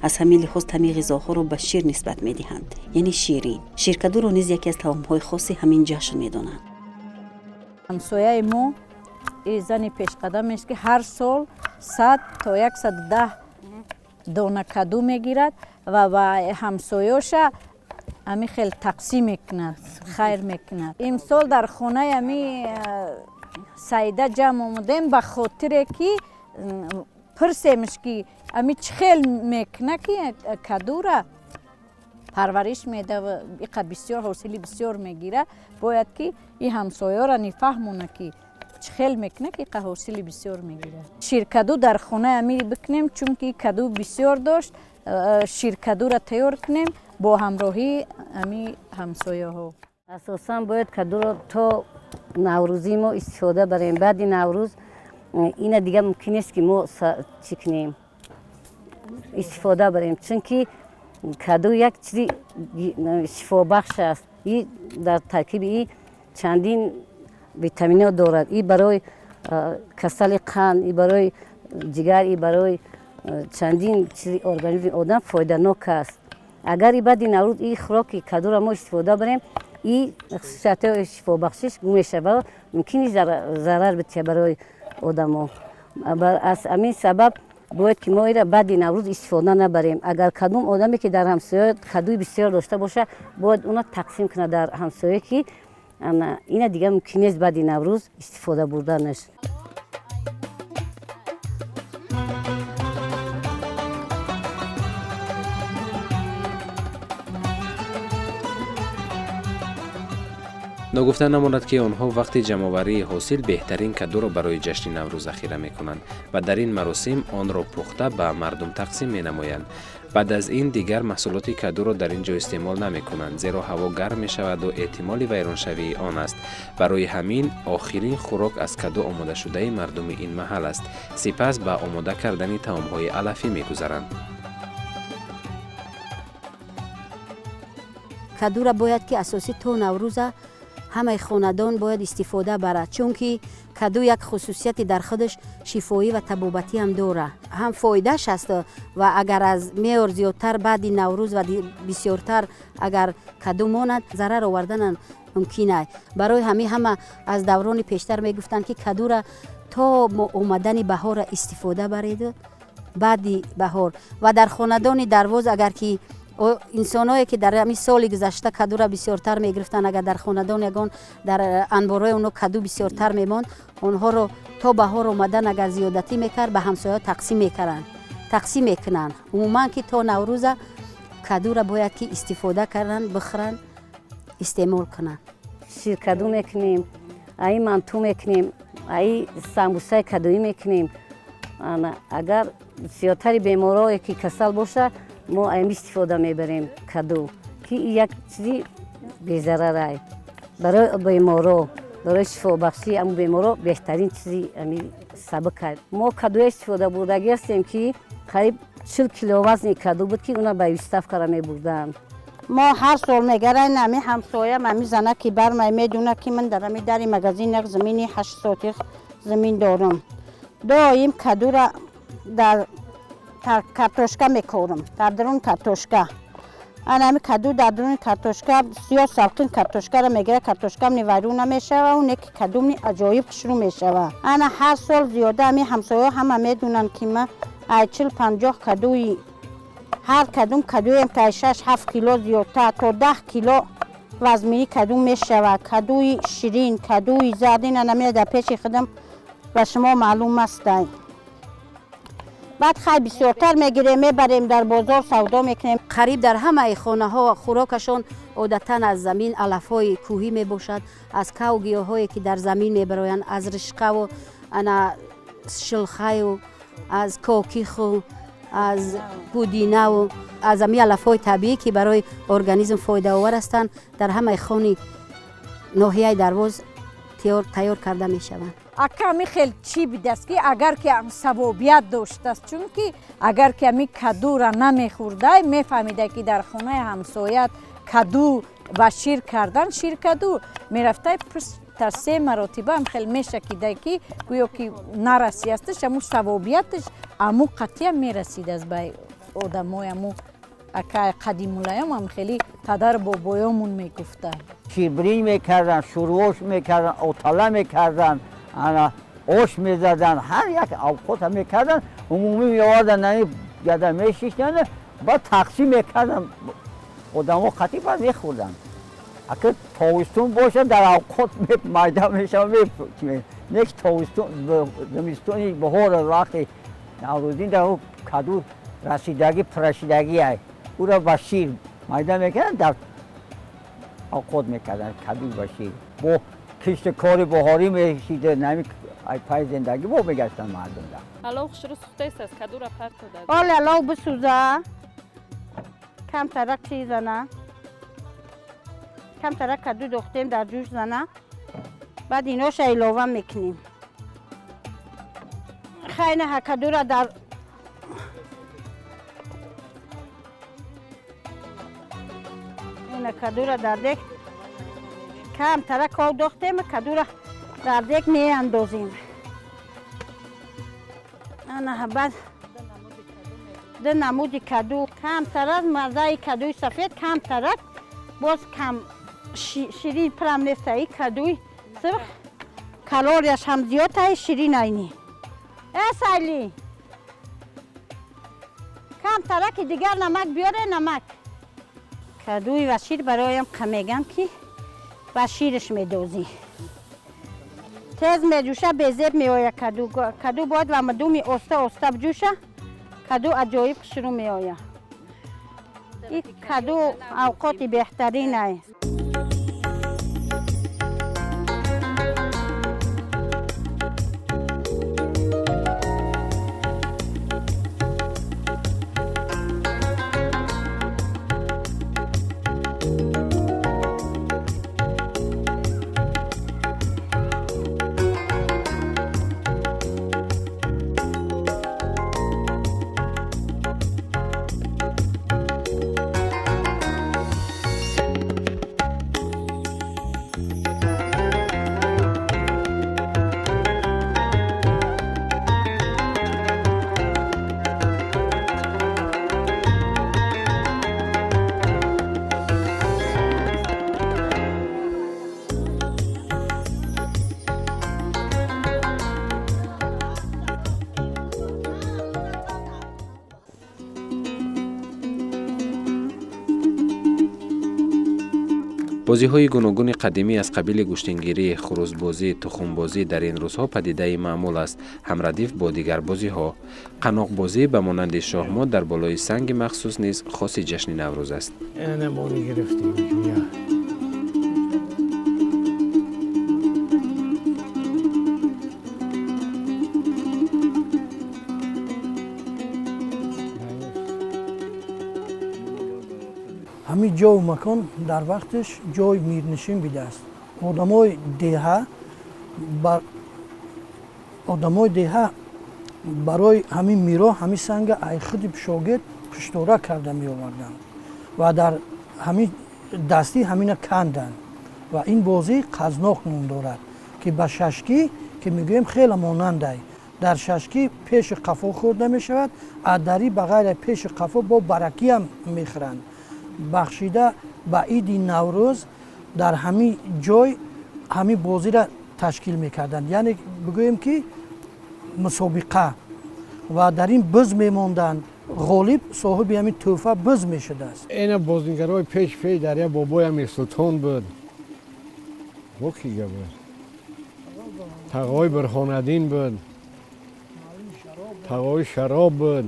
Аз ҳамин лиҳоз таъми ғизоҳоро ба шир нисбат медиҳанд, яъне ширин. Ширкадуро низ яке аз таомҳои хоси ҳамин ҷашн медонанд. Ҳамсояи мо зани пешқадамест ки ҳар сол 100 то 110 дона каду мегирад ва ба ҳамсоёша ами хел тақсим мекунад, хайр мекунад. Имсол дар хонаи ами Саида ҷамъ омадем ба хотире ки пурсемш ки ами чӣ хел мекуна ки кадура парвариш меда иқа бисёр ҳосили бисёр мегира, бояд ки и ҳамсоёра нифаҳмона ки чӣ хел мекуна ки иқа ҳосили бисёр мегира. Ширкаду дар хонаи ами бикунем, чунки каду бисёр дошт, ширкадура тайёр кунем бо ҳамроҳии ами ҳамсояҳо. Асосан бояд кадуро то наврӯзӣ мо истифода барем. Баъди наврӯз ина дига мумкин нест ки мо чӣ кунем, истифода барем, чунки каду як чизи шифобахш аст. И дар таркиби и чандин витаминҳо дорад. И барои касали қанд, и барои ҷигар, и барои чандин чизи организми одам фоиданок аст. Агар и баъди наврӯз и хӯроки кадуро мо истифода барем, и хусусиятҳои шифобахшиш гум мешавад, мумкин нест зарар бития барои одамо. Аз ҳамин сабаб бояд ки мо ира баъди наврӯз истифода набарем. Агар кадом одаме ки дар ҳамсоя кадуи бисёр дошта бошад, бояд уна тақсим кунад дар ҳамсоя, ки ина дига мумкин нест баъди наврӯз истифода бурданаш. Ногуфта намонад ки онҳо вақти ҷамъоварии ҳосил беҳтарин кадуро барои ҷашни наврӯз захира мекунанд ва дар ин маросим онро пухта ба мардум тақсим менамоянд. Баъд аз ин дигар маҳсулоти кадуро дар ин ҷо истеъмол намекунанд, зеро ҳаво гарм мешаваду эҳтимоли вайроншавии он аст. Барои ҳамин охирин хӯрок аз каду омодашудаи мардуми ин маҳал аст. Сипас ба омода кардани таомҳои алафӣ мегузаранд. Кадура бояд ки асосӣ то наврӯза ҳамаи хонадон бояд истифода барад, чунки каду як хусусияти дар худаш шифоӣ ва табобатӣ ҳам дорад, ҳам фоидааш аст. Ва агар аз меъёр зиёдтар баъди наврӯз ва бисёртар агар каду монад, зарар оварданам мумкин аст. Барои ҳамин ҳама аз даврони пештар мегуфтанд ки кадура то омадани баҳора истифода баред, баъди баҳор. Ва дар хонадони Дарвоз агар ки инсоное ки дар ҳамин соли гузашта кадура бисёртар мегирифтанд, агар дар хонадон ягон дар анборҳои онҳо каду бисёртар мемонд, онҳоро то баҳор омадан агар зиёдатӣ мекард, ба ҳамсояҳо тақсим мекарданд, тақсим мекунанд. Умуман ки то наврӯза кадура бояд ки истифода карданд, бихӯранд, истеъмол кунанд. Ширкаду мекунем, аи манту мекунем, аи самбусаи кадуӣ мекунем. Агар зиёдтари беморое ки касал бошад, мо ами истифода мебарем каду, ки як чизи безарарай барои беморо, барои шифобахшии ами беморо беҳтарин чизи ами сабук аст. Мо кадуя истифода бурдагӣ ҳастем ки қариб 40 кило вазни каду буд, ки уна ба виставкара мебурданд. Мо ҳар сол мегарем ами ҳамсоям ами зана ки бармай медуна ки ман дар ами дари магазин як замини 8 сотих замин дорам. Доим кадура дар картошка мекорам, дар дарун картошка. Ана ами каду дар даруни картошка сиёҳ салқин картошкаро мегирад, картошкам ни вайрон намешава, не ки кадум ни аҷоиб хушрӯ мешава. Ана ҳар сол зиёда ами ҳамсояҳо ҳама медунанд ки ма ай 40-50 кадуи ҳар кадум кадуем ки 6-7 кило зиёдтар то 10 кило вазминӣ кадум мешава. Кадуи ширин, кадуи зард, ина намина дар пеши худам ба шумо маълум астай. Баъд хай бисёртар мегирем, мебарем дар бозор савдо мекунем. Қариб дар ҳамаи хонаҳо хӯрокашон одатан аз замин алафҳои кӯҳӣ мебошад, аз каву гиёҳҳое ки дар замин мебароянд, аз ришқаву ана шилхаю аз кокиху аз пудинаву аз ҳамин алафҳои табиӣ ки барои организм фоидаовар ҳастанд, дар ҳамаи хони ноҳияи Дарвоз тайёр карда мешаванд. Ака ами хел чӣ бидааст ки агар ки савобият доштааст, чунки агар ки ами кадура намехӯрдай, мефаҳмидай ки дар хонаи ҳамсоят каду ба шир кардан, шир каду мерафтай та 3 маротиба ам хел мешакидай ки гӯё ки нарасиасташ, аму савобияташ аму қатъия мерасидааст ба одамои аму ака қадимулаём, ам хели падар бобоёмун мегуфтанд. Ширбиринҷ мекарданд, шӯрвош мекарданд, отала мекарданд, ана ош мезаданд, ҳар як авқота мекарданд, умумӣ меоварданд, ани гада мешиштанд, баъд тақсим мекарданд, одамо қатъи баъд мехӯрданд. Ака тобистон бошад, дар авқот майда мешавад, не ки тобистон, зимистони баҳор вақти наврӯзӣ дар каду расидагӣ пуррасидагӣ ай ӯро ба шир майда мекарданд, дар авқот мекарданд каду ба шир. Бо кишти кори баҳорӣ мешида, нами пай зиндагӣ бо мегаштанд мардумда. Алов хушрӯ сӯхтаистааст, кадура парто дад. Оле алов бисӯза, камтарак чиз зана, камтарак каду дохтем дар ҷӯш зана, баъд иноша илова мекунем. Хайна кадура дар ина кадура дар дек камтарак об дохтем, кадура дар дек меандозем. Ана баъд ду намуди каду, камтарак маззаи кадуи сафед, камтарак боз кам ширин прам нест, и кадуи сурх калорияш ҳам зиёд ай ширин айни. Э сайли камтараки дигар намак биёре, намак. Кадуи ва шир бароям мегам ки ба шираш медозӣ. Тез меҷӯша, безеб меояд каду. Каду бояд ва мадуми оста оста биҷӯша, каду аҷоиб хушрӯ меояд. Ин каду авқоти беҳтарин ай. Бозиҳои гуногуни қадимӣ аз қабили гӯштингирӣ, хурӯзбозӣ, тухумбозӣ дар ин рӯзҳо падидаи маъмул аст, ҳамрадиф бо дигар бозиҳо. Қаноқбозӣ ба монанди шоҳмот дар болои санги махсус низ хоси ҷашни Наврӯз аст. Ҳамин ҷову макон дар вақташ ҷои мирнишин бидааст. Одамои деҳа барои ҳамин миро ҳамин санга ай худи шогирд пуштора карда меоварданд ва дар Ҳамин дастӣ ҳамина канданд ва ин бозӣ қазноқ ном дорад, ки ба шашкӣ, ки мегӯем, хеле монандай. Дар шашкӣ пеши қафо хӯрда мешавад, а дарӣ ба ғайр пеши қафо бо баракиам мехӯранд. Бахшида ба иди Наврӯз дар ҳамин ҷой ҳамин бозиро ташкил мекарданд, яъне бигӯем, ки мусобиқа, ва дар ин биз мемонданд. Ғолиб соҳиби ҳамин тӯҳфа биз мешудааст. Ина бозингарои пеш пеш дар як бобои Амирсултон буд, бо кига буд, тағои Бурҳонаддин буд, тағои Шароб буд.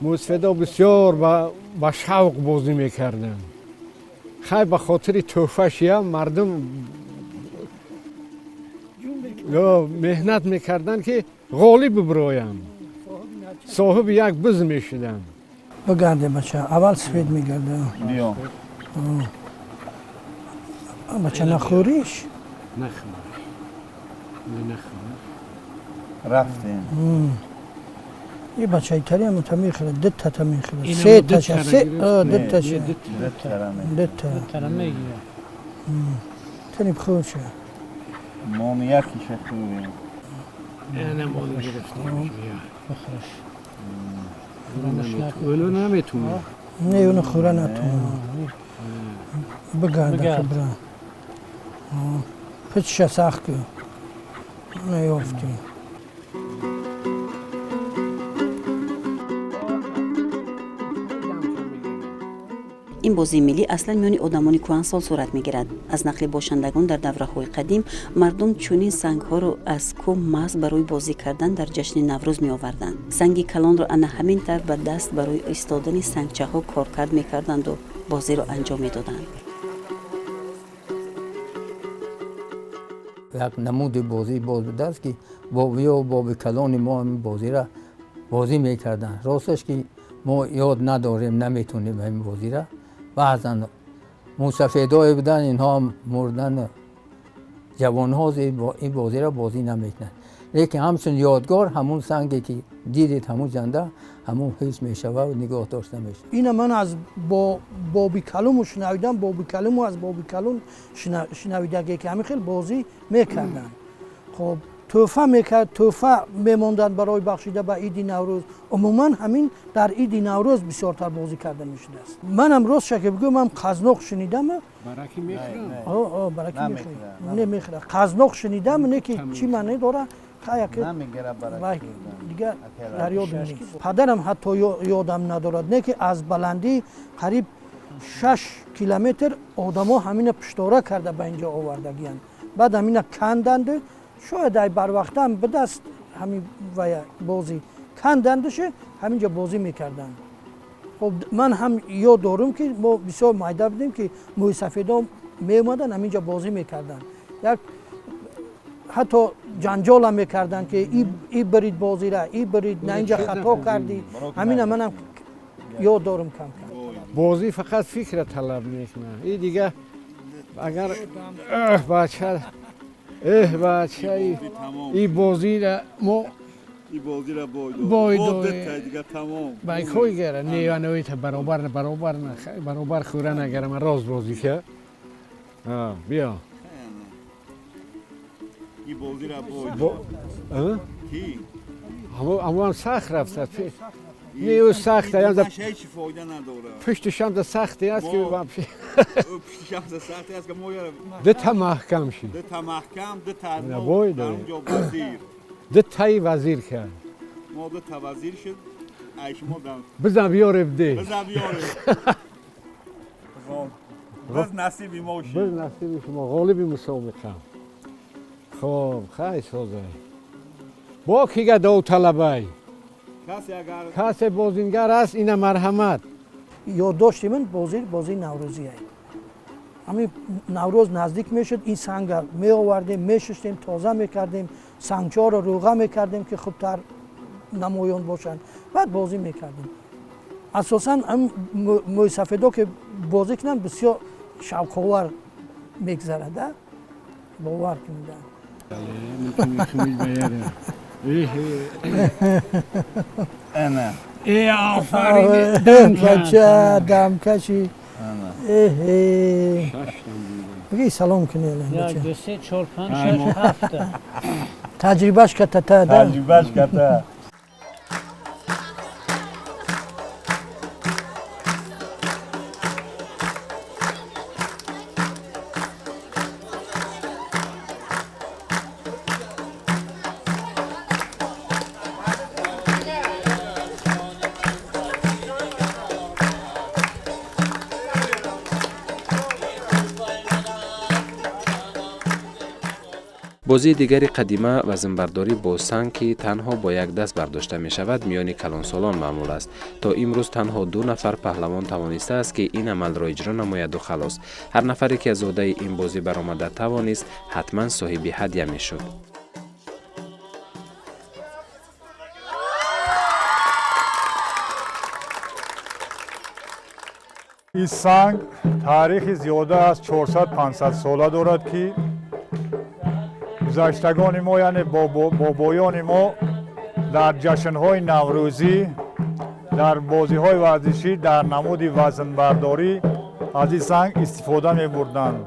Мӯсфедо бисёр ба шавқ бозӣ мекарданд. Хай, ба хотири тӯҳфашиям мардум меҳнат мекарданд, ки ғолиб бибироянд, соҳиби як биз мешуданд. Бигарде, бача, аввал сфед мегарда. Бача, нахӯриш. Рафтем. И бачаи тариам та мехӯрад, дитата мехӯрад, сеташа, диташа, дита тани бхӯрша. Мом якиша хӯрем. Бихӯраш. Оно наметунад. Не, оно хӯра натунад. Бигарда, бира пичша сахт ку наёфтӣ. Ин бозии миллӣ аслан миёни одамони кӯҳансол сурат мегирад. Аз нақли бошандагон, дар давраҳои қадим мардум чунин сангҳоро аз кӯҳ маҳз барои бозӣ кардан дар ҷашни Наврӯз меоварданд. Санги калонро ана ҳамин тавр ба даст барои истодани сангчаҳо коркард мекарданду бозиро анҷом медоданд. Як намуди бозӣ боз будааст, ки ё боби калони мо ҳамин бозиро бозӣ мекарданд. Росташ, ки мо ёд надорем, наметонем ҳамин бозиро. Баъзан мусафедое буданд, инҳо мурдан, ҷавонҳо ин бозиро бозӣ намекунанд, лекин ҳамчун ёдгор ҳамун санге, ки дидед, ҳамун ҷанда ҳамун ҳис мешавад, нигоҳ дошта мешавад. Ина ман аз боби калуму шунавидам, боби калуму аз боби калум шунавидаге, ки ҳамин хел бозӣ мекарданд. Хоб, тӯҳфа мекард, тӯҳфа мемонданд барои бахшида ба иди Наврӯз. Умуман ҳамин дар иди Наврӯз бисёртар бозӣ карда мешудааст. Манам ростша ки бигӯям, ман қазноқ шунидам. Не мехӯрад. Қазноқ шунидам, не ки чӣ маъне дора, дигар дар ёдам нест. Падарам ҳатто ёдам надорад, не ки аз баландӣ қариб 6 километр одамо ҳамина пуштора карда ба инҷо овардагиянд. Баъд ҳамина канданд. Шояд ай барвақтам бидаст ҳамин вая бозӣ кандандаше, ҳаминҷо бозӣ мекарданд. Хоб, ман ҳам ёд дорум, ки мо бисёр майда будем, ки мӯйсафедо меомаданд, ҳаминҷо бозӣ мекарданд. Як ҳатто ҷанҷолам мекарданд, ки и бирид бозира, и бирид, на инҷа хато кардӣ. Ҳамина манам ёд дорум кам кам. Бозӣ фақат фикра талаб мекунад. И дига агар бача, эҳ, бача, и бозира мо бой додем. Гара неваноита баробар баробар баробар хӯра нагара, ман рост бозӣ ка биё. Ҳамон сахт рафта. Не, ӯ сахт пуштишам да сахте аст, ки дута маҳкам шид, дутаи вазир кард. Бизан биёре, бде. Биз насиби шумо, ғолиби мусобиқа. Хоб, хай, созай, бо кига довталабай, касе бозингар аст, ина марҳамат. Ёддошти ман бозӣ бозии наврӯзие. Ҳамин Наврӯз наздик мешуд, ин санга меовардем, мешуштем, тоза мекардем, сангчаҳоро рӯға мекардем, ки хубтар намоён бошанд, баъд бозӣ мекардем. Асосан мӯйсафедо ки бозӣ кунанд, бисёр шавқовар мегзарад, бовар кунед. Ана. Бача, дамкаши. Эҳе. Бигӣ салом кунӣ. 1 2 3 4 5 6 7. Таҷрибаш ката та. Таҷрибаш ката. Бозии дигари қадима вазнбардорӣ бо санг, ки танҳо бо як даст бардошта мешавад, миёни калонсолон маъмул аст. То имрӯз танҳо 2 нафар паҳлавон тавонистааст, ки ин амалро иҷро намояду халос. Ҳар нафаре, ки аз уҳдаи ин бозӣ баромада тавонист, ҳатман соҳиби ҳадя мешуд. Ин санг таърихи зиёда аз 400-500 сола дорад, ки гузаштагони мо, яъне бобоёни мо, дар ҷашнҳои наврӯзӣ, дар бозиҳои варзишӣ, дар намуди вазнбардорӣ аз ин санг истифода мебурданд.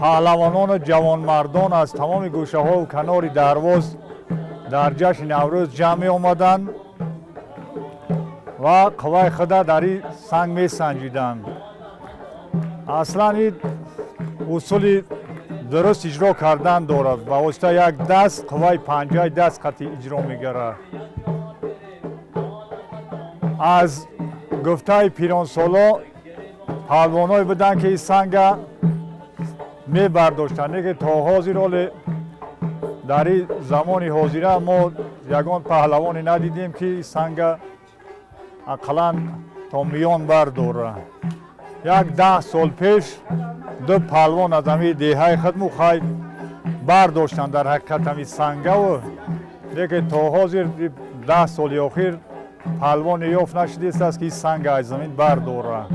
Паҳлавонону ҷавонмардон аз тамоми гӯшаҳову канори Дарвоз дар ҷашни Наврӯз ҷамъ меомаданд ва қувваи худа дар ин санг месанҷиданд. Аслан ин усули дуруст иҷро кардан дорад. Ба воситаи як даст қувваи панҷаи даст қатъи иҷро мегардад. Аз гуфтаи пиронсоло паҳлавоное буданд, ки ин санга мебардоштанд, лекин то ҳозир ҳоле дар ин замони ҳозира мо ягон паҳлавоне надидем, ки ин санга ақаллан то миён бардорад. Як 10 сол пеш 2 паҳлавон аз ҳамин деҳаи худму хай бардоштанд дар ҳақиқат ҳамин сангаву, лекин то ҳозир 10 соли охир паҳлавоне ёфт нашудааст, ки ин санга аз замин бардорад.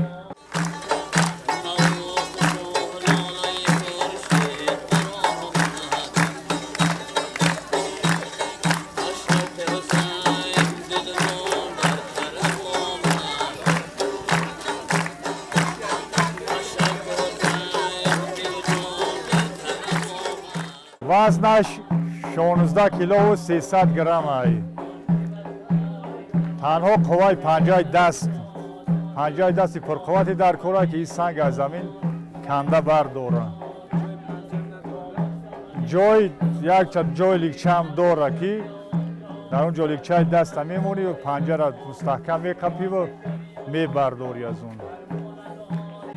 Вазнаш 16 килову 300 грамм ай. Танҳо қувваи панҷаи даст, панҷаи дасти пурқуввате дар кор, ки ин санг аз замин канда бардорад. Ҷой якчанд ҷои ликчаам дорад, ки дар он ҷо ликчаи даста мемонӣ ва панҷара мустаҳкам меқапиву мебардорӣ аз он.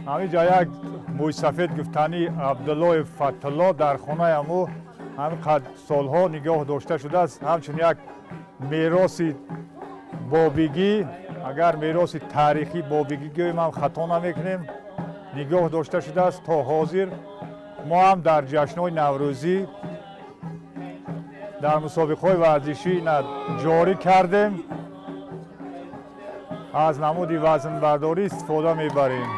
Ҳамин ҷо як мӯйсафед гуфтанӣ Абдуллоев Фаттулло дар хонаи ҳамӯ ҳамин қад солҳо нигоҳ дошта шудааст, ҳамчун як мероси бобигӣ, агар мероси таърихӣ бобигӣ гӯем ҳам хато намекунем, нигоҳ дошта шудааст то ҳозир. Мо ҳам дар ҷашнҳои наврӯзӣ, дар мусобиқаҳои варзишӣ ина ҷорӣ кардем, аз намуди вазнбардорӣ истифода мебарем.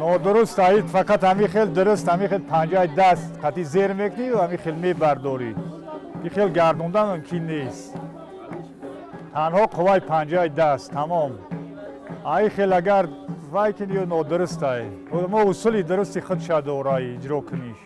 Нодуруст аид, фақат ҳамин хел дуруст, ҳамин хел панҷаи даст қатъи зер мекунӣ ва ҳамин хел мебардорӣ. Ин хел гардондан мумкин нест. Танҳо қувваи панҷаи даст, тамом. Ай хел агар вай кунӣ, нодуруст ай. Мо усули дурусти худша дора иҷро куниш.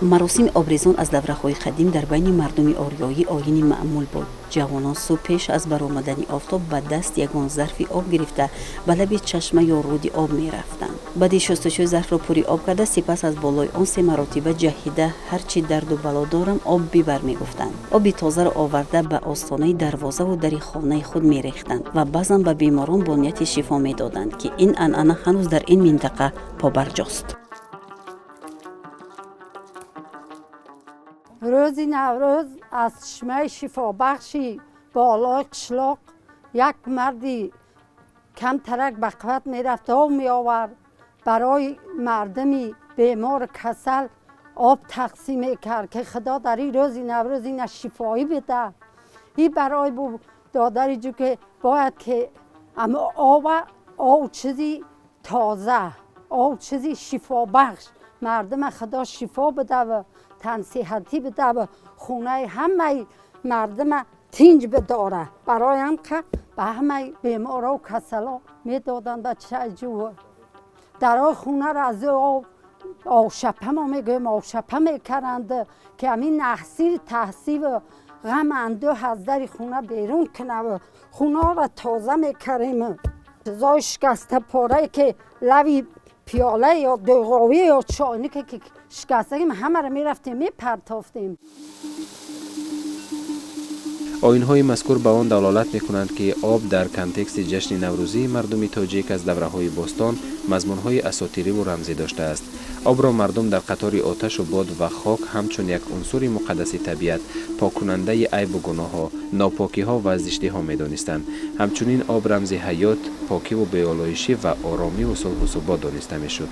Маросими обрезон аз давраҳои қадим дар байни мардуми ориёӣ оини маъмул буд. Ҷавонон субҳ пеш аз баромадани офтоб ба даст ягон зарфи об гирифта ба лаби чашма ё руди об мерафтанд. Баъди шустушӯй зарфро пури об карда, сипас аз болои он 3 маротиба ҷаҳида ҳарчи дарду бало дорам об бибар мегуфтанд. Оби тозаро оварда ба остонаи дарвозаву дари хонаи худ мерехтанд ва баъзан ба беморон бо нияти шифо медоданд, ки ин анъана ҳанӯз дар ин минтақа побарҷост. Рӯзи Наврӯз аз чашмаи шифобахши болои қишлоқ як марди камтарак ба қувват мерафт, об меовард, барои мардуми бемору касал об тақсим мекард, ки Худо дар ин рӯзи Наврӯз ина шифоӣ бида. Ин барои додари ҷу ки бояд ки ама ова об чизи тоза, об чизи шифобахш, мардума Худо шифо бида. تنصیحتی بده و خونه همه مردم تینج بداره. برای هم که به همه بیمارا و کسلا میدادن به چای جو. درای خونه را از آب آشپه ما میگویم آشپه میکردند که همین نحسی تحصیل و غم اندوه از در خونه بیرون کنه و خونه را تازه میکردیم. چیزای شکسته پاره که لوی پیاله یا دوغاوی یا چاینی که شکستگیم همه را میرفتیم میپرتافتیم. Оинҳои мазкур ба он далолат мекунанд, ки об дар контексти ҷашни наврӯзии мардуми тоҷик аз давраҳои бостон мазмунҳои асотириву рамзӣ доштааст. Обро мардум дар қатори оташу бод ва хок ҳамчун як унсури муқаддаси табиат, поккунандаи айбу гуноҳҳо, нопокиҳо ва зиштиҳо медонистанд. Ҳамчунин об рамзи ҳаёт, покиву беолоишӣ ва оромиву сулҳу субот дониста мешуд.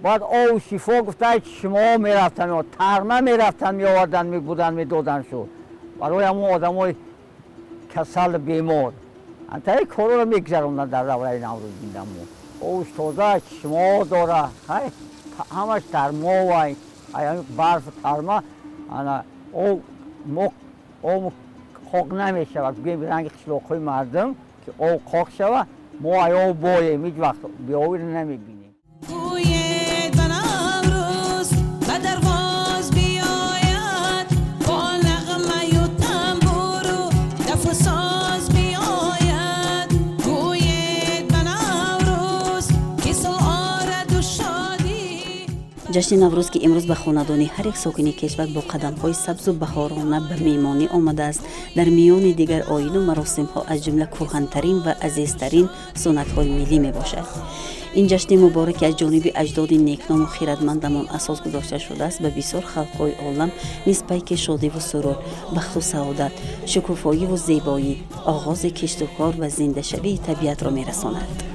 Баъд ов шифо гуфта чишмаҳо мерафтан, тарма мерафтан, меовардан, мебурдан, медодан шуд барои ҳамон одамои касал, бемор. Антаи корро мегузарондан дар давраи Наврӯз. Дидамо овш тоза, чишмаҳо дора, ҳамаш тармо вай барф тарма ана ов мо об қоқ намешавад. Гӯем ранги қишлоқҳои мардум ки ов қоқ шава, мо ай ов боем, ҳеҷ вақт беовиро намебинем. Ҷашни Наврӯз, ки имрӯз ба хонадони ҳар як сокини кишвар бо қадамҳои сабзу баҳорона ба меҳмонӣ омадааст, дар миёни дигар оину маросимҳо аз ҷумла кӯҳантарин ва азизтарин суннатҳои миллӣ мебошад. Ин ҷашни муборак, ки аз ҷониби аҷдоди некному хиратмандамон асос гузошта шудааст, ба бисёр халқҳои олам низ пайки шодиву сурур, бахту саодат, шукуфоиву зебоӣ, оғози киштукор ва зиндашавии табиатро мерасонад.